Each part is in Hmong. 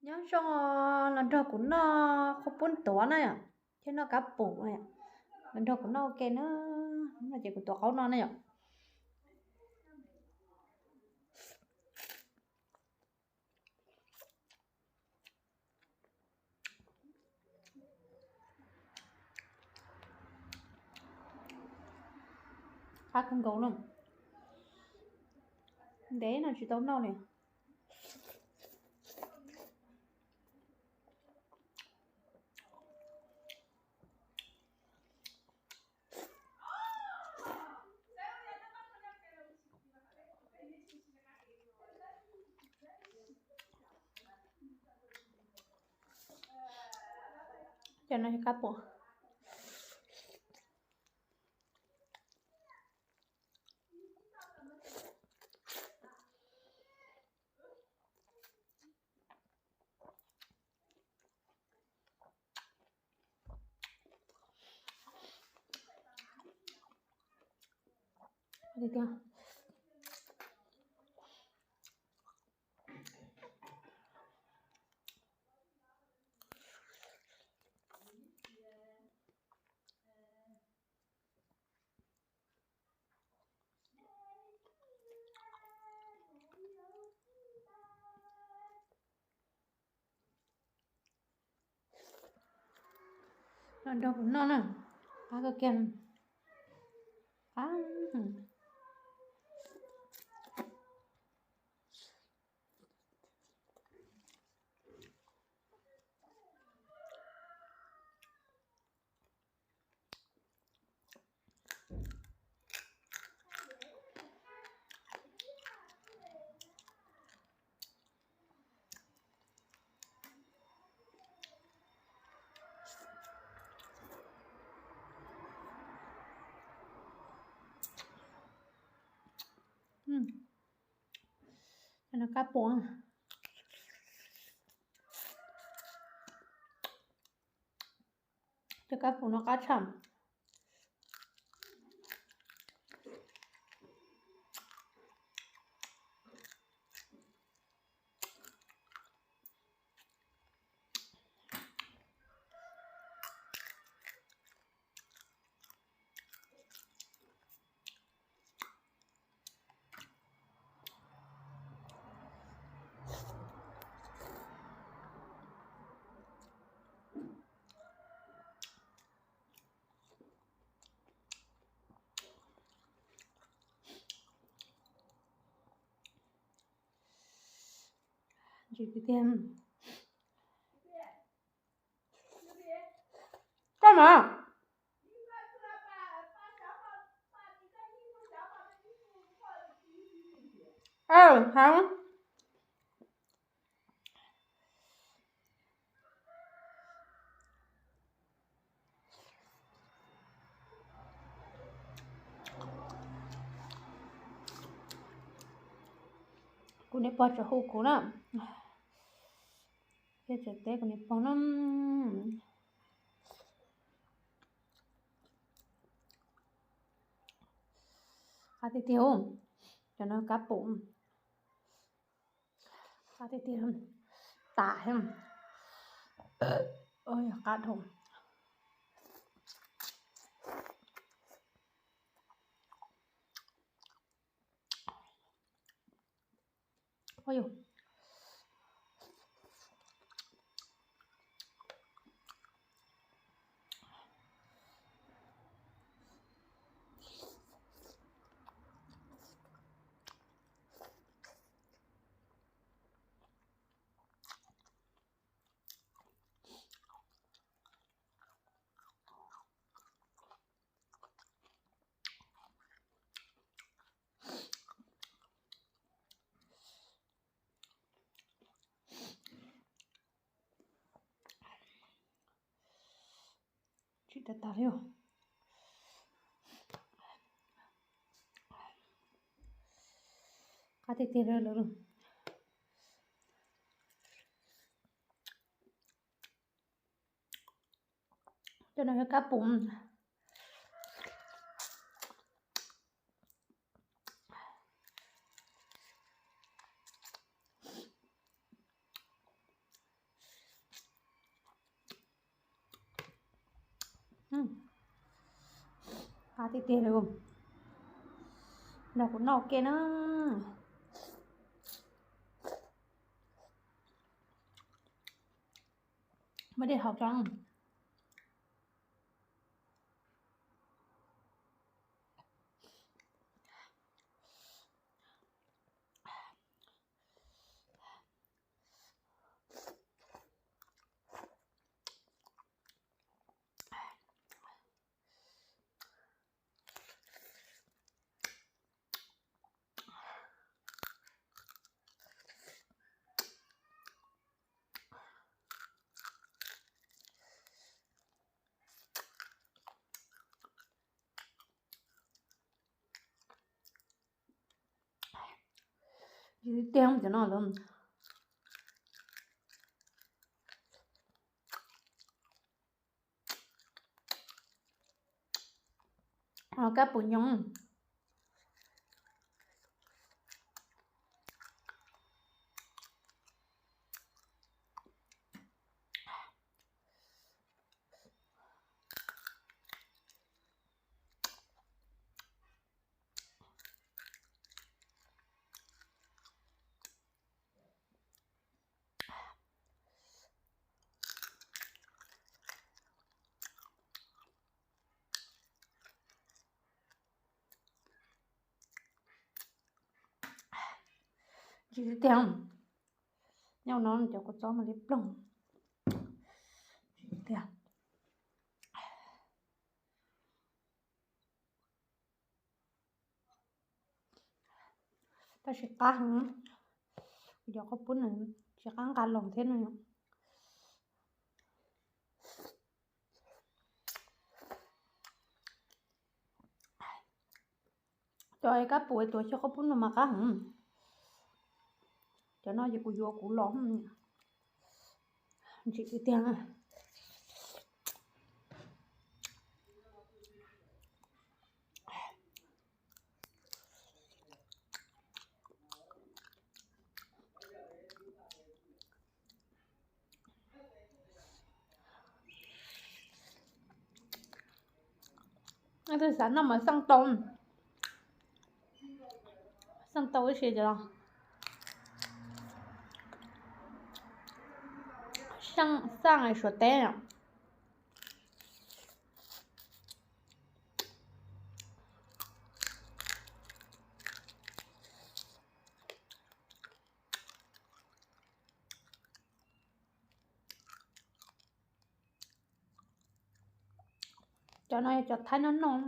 Nyob zoo, los nrog kuv noj qhaub poob tuav na yom, thiab noj kab pum, los nrog kuv noj ua ke na. No ces kuv tuav qaub no na yom. Qab kawg nkaus no. Ntev no tsis tau noj li. Cov no yog kab pum. Los nrog kuv noj na. Qab kawg kiag. Qab. Cov no kab pum. Cov kab pum no qab tshaj. Ntsim tiag tiag. Koj mas. Heev. Kuv niam pog tseem hu kuv na. Thiaj tseem teb kuv niam pog na. Qab tiag tiag. Cov no kab pum. Qab tiag tiag. Tas thiab. Yog qab dhau. Tsis tas tas li. Qab tiag tiag li lawm. Cov no yog kab pum. Tiag tiag li, nrog kuv noj ua ke na. Muab dej haus tso. Tiag cov no lawm. Kab puas nyoos. Ntsim tiag tiag. Nyob no cov kua txob mas liab ploog. Ntsim tiag. Tab sis qab heev, kuv cov qhaub poob no tsis qab nqa los thiab no. Cov kab pum tuav xyaw qhaub poob no mas qab heev. Cov no ces kuv yuav kuv los ntsim tiag tiag. Twb xav noj mas xaj tau, xaj tau ib si os. Xaj Suav teb. Cov no yog cov Thaib noj noj.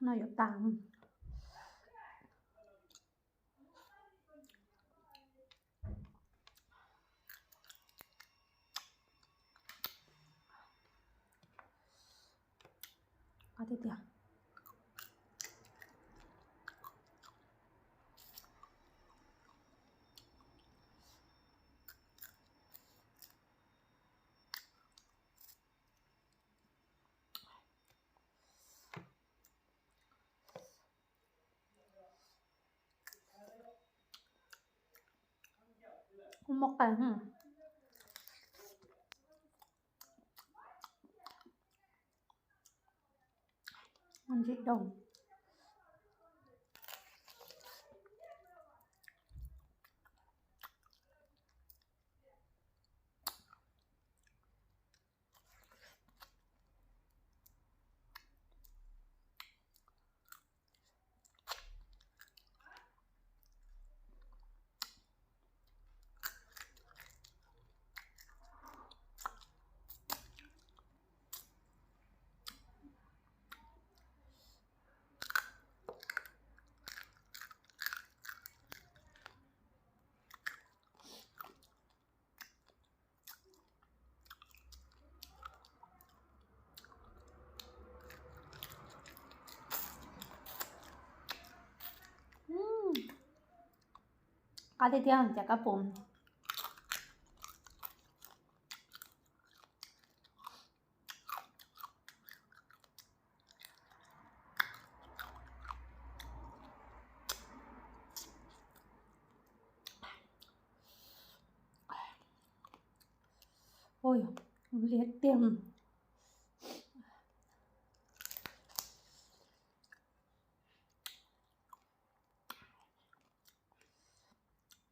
No yuav tas. Qab tiag tiag. Kuv muaj qee. Ntsim doog. Qab tiag tiag cas kab pum. Ui, liab tiag.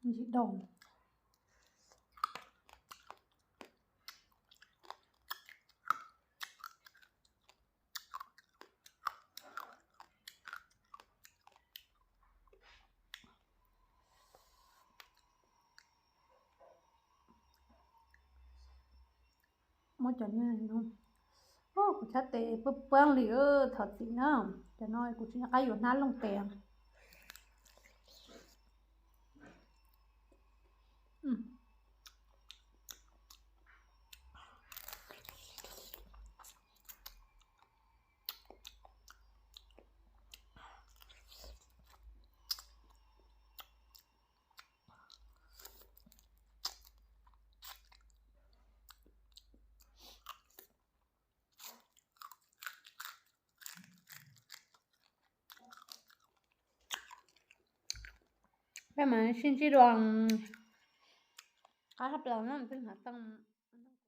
Ntsim dau. Muab cov no, kuv txhab tes puab puab li thov txim na. Cov no kuv tsis nco qab yuav hnab looj tes. Peb mam sib ntsib dua qab hab plaws na, peb hnav tau.